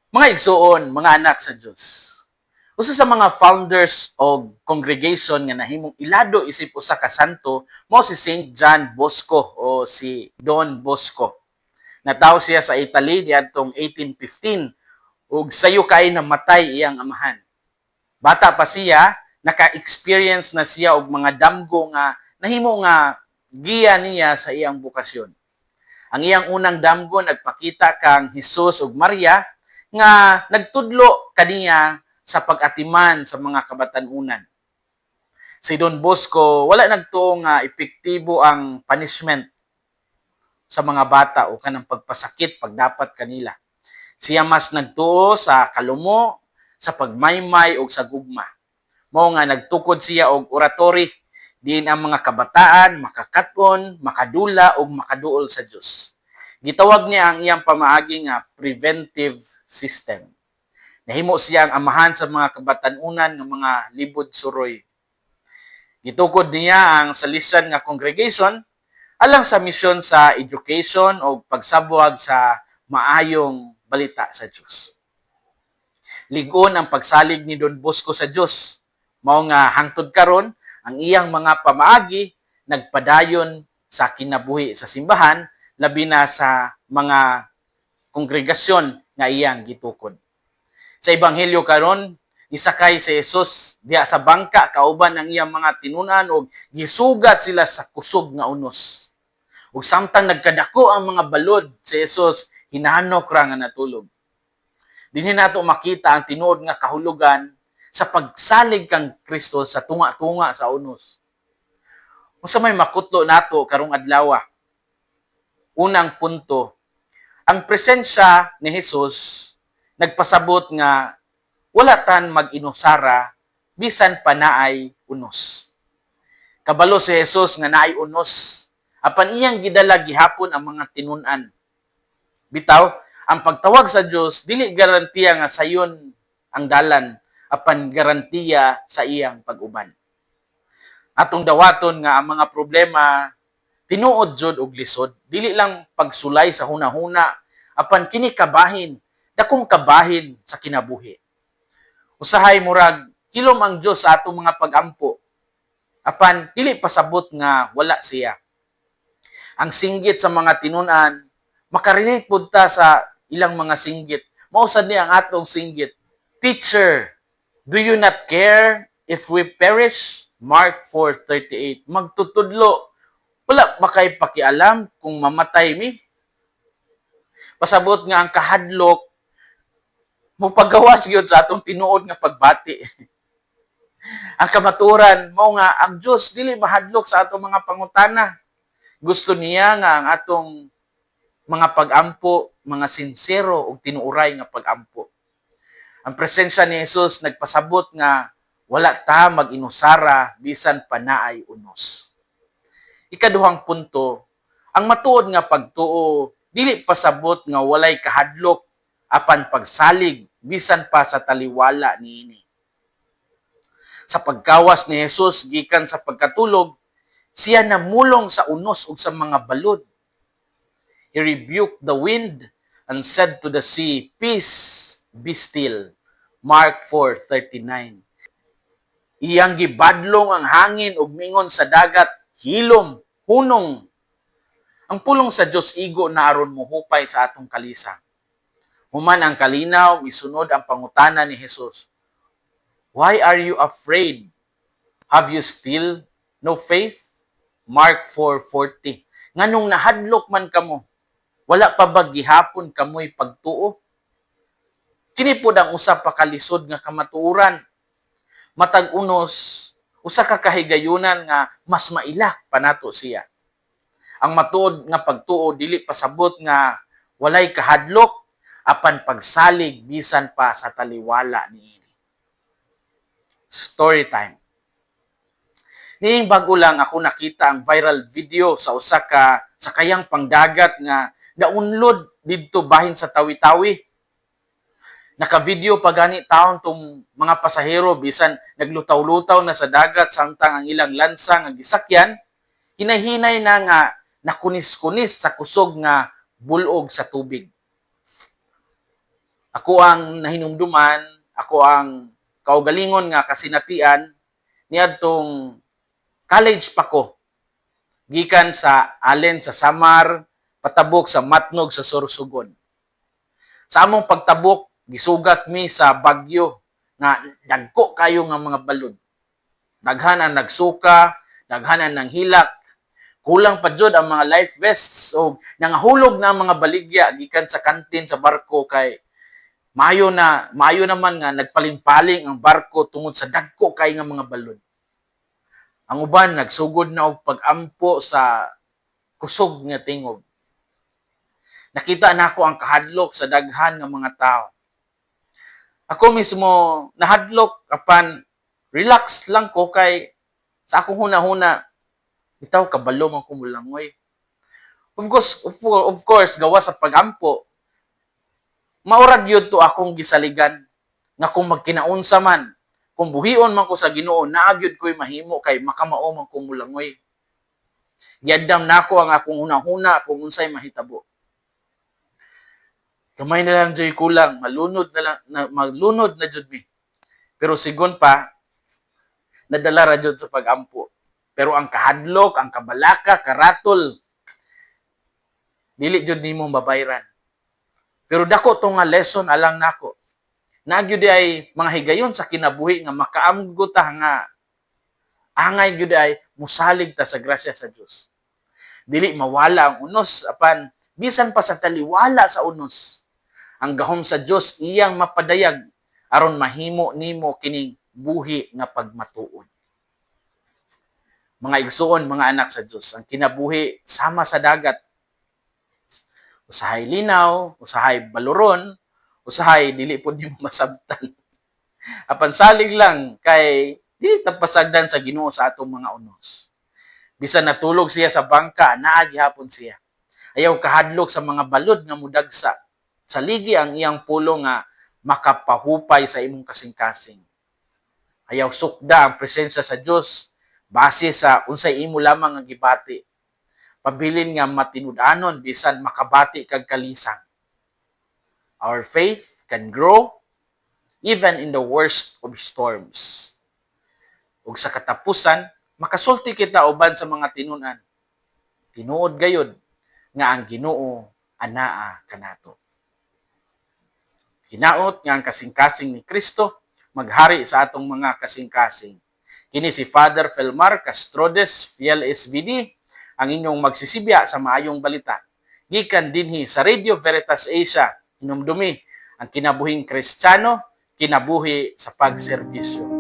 Mga igsuon, mga anak sa Dios. Usa sa mga founders og congregation nga nahimong ilado isip usa ka santo mao si Saint John Bosco o si Don Bosco. Natawo siya sa Italy niadtong 1815 ug sayo kay namatay iyang amahan. Bata pa siya, naka-experience na siya og mga damgo nga nahimo nga giya niya sa iyang bokasyon. Ang iyang unang damgo, nagpakita kang Hesus ug Maria nga nagtudlo kaniya sa pag-atiman sa mga kabatan-unan. Si Don Bosco wala nagtuo nga epektibo ang punishment sa mga bata o kanang pagpasakit pagdapat kanila. Siya mas nagtuo sa kalumo, sa pagmaymay ug sa gugma. Mao nga nagtukod siya og oratory diin ang mga kabataan makakat-on, makadula ug makaduol sa Dios. Gitawag niya ang iyang pamaagi nga preventive system. Nahimo siya ang amahan sa mga kabatan-unan nga mga libod suroy. Gitukod niya ang Salesian nga congregation alang sa misyon sa education o pagsabwag sa maayong balita sa Dios. Lig-on ang pagsalig ni Don Bosco sa Dios. Mao nga hangtod karon ang iyang mga pamaagi nagpadayon sa kinabuhi sa simbahan, labi na sa mga kongregasyon nga iyang gitukod. Sa ebanghelyo karon, isakay si Jesus diha sa bangka kauban ang iyang mga tinun-an ug gisugat sila sa kusog nga unos. Ug samtang nagkadako ang mga balod, si Jesus hinanok ra nga natulog. Dinhi nato makita ang tinuod nga kahulugan sa pagsalig kang Kristo sa tunga-tunga sa unos. Unsa may makutlo nato karong adlaw? Unang punto, ang presensya ni Jesus nagpasabot nga wala tan mag-inusara bisan pa naay unos. Kabalo si Jesus nga naay unos, apan iyang gidala gihapon ang mga tinun-an. Bitaw, ang pagtawag sa Dios dili garantiya nga sayon ang dalan, apan garantiya sa iyang pag-uban. Atong dawaton nga ang mga problema tinuod jud og lisod, dili lang pagsulay sa hunahuna, apan kini kabahin, dakong kabahin sa kinabuhi. Usahay murag hilom ang Dios sa atong mga pagampo, apan dili pasabot nga wala siya. Ang singgit sa mga tinun-an, makarelate pud ta sa ilang mga singgit. Mao sad ni ang atong singgit. "Teacher, do you not care if we perish?" Mark 4:38. "Magtutudlo, wala ba kay pakialam kung mamatay mi?" Pasabot nga ang kahadlok mopagawas gyud sa atong tinuod nga pagbati. Ang kamatuoran mao nga ang Dios dili mahadlok sa atong mga pangutana. Gusto niya nga ang atong mga pagampo, mga sinsero ug tinuoray nga pagampo. Ang presensya ni Jesus nagpasabot nga wala ta mag-inusara bisan pa naay unos. Ikaduhang punto, ang matuod nga pagtuo dili pasabot nga walay kahadlok, apan pagsalig bisan pa sa taliwala niini. Sa pagkawas ni Jesus gikan sa pagkatulog, siya namulong sa unos ug sa mga balod. He rebuked the wind and said to the sea, "Peace, be still." Mark 4:39. Iyang gibadlong ang hangin ug mingon sa dagat, "Hilom, hunong." Ang pulong sa Dios igo na aron mohupay sa atong kalisa. Human ang kalinaw, misunod ang pangutana ni Jesus. "Why are you afraid? Have you still no faith?" Mark 4:40. "Nganong nahadlok man kamo? Wala pa ba gihapon kamoy pagtuo?" Kini pod ang usa pa ka lisod nga kamatuoran. Matag unos, usa ka kahigayunan nga mas maila pa nato siya. Ang matuod nga pagtuo dili pasabot nga walay kahadlok, apan pagsalig bisan pa sa taliwala niini. Story time. Niing bag-o lang ako nakita ang viral video sa usa ka sakayang pangdagat nga naunlod didto bahin sa Tawi-Tawi. Naka-video pa gani taon tong mga pasahero bisan naglutaw-lutaw na sa dagat samtang ang ilang lansa nga gisakyan hinay-hinay na nga nakunis-kunis sa kusog nga bulog sa tubig. Ako ang nahinumduman, ako ang kaugalingon nga kasinatian niadtong college pa ko. Gikan sa Allen sa Samar, patabok sa Matnog sa Sorsogon. Sa among pagtabok, gisugat mi sa bagyo nga dagko kayo nga mga balod. Daghan ang nagsuka, daghan ang nanghilak. Kulang pa jud ang mga life vests o nangahulog na ang mga baligya gikan sa kantin sa barko kay maayo na maayo naman nga nagpaling-paling ang barko tungod sa dagko kay nga mga balod. Ang uban nagsugod na og pag-ampo sa kusog nga tingog. Nakita nako ang kahadlok sa daghan nga mga tao. Ako mismo nahadlok, apan relax lang ko kay sa akong huna-huna, bitaw kabalo man ko mulangoy. Of course, gawas sa pagampo, mao ra gyud to akong gisaligan nga kung magkinaunsa man, kung buhion man ko sa Ginoo, naa gyud ko'y mahimo kay makamao man ko mulangoy. Giandam nako ang akong huna-huna kung unsay mahitabo. Gamay na lang joy kulang, malunod na lang, na, malunod na jud mi. Pero sigon pa, nadala ra jud sa pagampo. Pero ang kahadlok, ang kabalaka, karatol, dili jud nimo mabayran. Pero dako to nga lesson alang nako. Naa gyud ay mga higayon sa kinabuhi nga makaamgo ta nga angay gyud ay musalig ta sa grasya sa Dios. Dili mawala ang unos, apan bisan pa sa taliwala sa unos, ang gahom sa Dios iyang mapadayag aron mahimo nimo kining buhi nga pagmatuod. Mga igsuon, mga anak sa Dios, ang kinabuhi sama sa dagat. Usahay linaw, usahay baluron, usahay dili pod nimo masabtan. Apan salig lang kay dili ta pasagdan sa Ginoo sa atong mga unos. Bisan natulog siya sa bangka, naa gihapon siya. Ayaw kahadlok sa mga balod nga mudagsa. Saligi ang iyang pulong nga makapahupay sa imong kasing-kasing. Ayaw sukda ang presensya sa Dios base sa unsay imo lamang ang gibati. Pabilin nga matinud-anon bisan makabati kag kalisang. Our faith can grow even in the worst of storms. Ug sa katapusan, makasulti kita uban sa mga tinun-an. Tinuod gayod nga ang Ginoo anaa kanato. Hinaot nga ang kasing-kasing ni Kristo maghari sa atong mga kasing-kasing. Kini si Father Felmar Castrodes, Fiel SVD, ang inyong magsisibya sa maayong balita. Gikan dinhi sa Radio Veritas Asia, hinumdumi ang kinabuhing Kristiyano, kinabuhi sa pagserbisyo.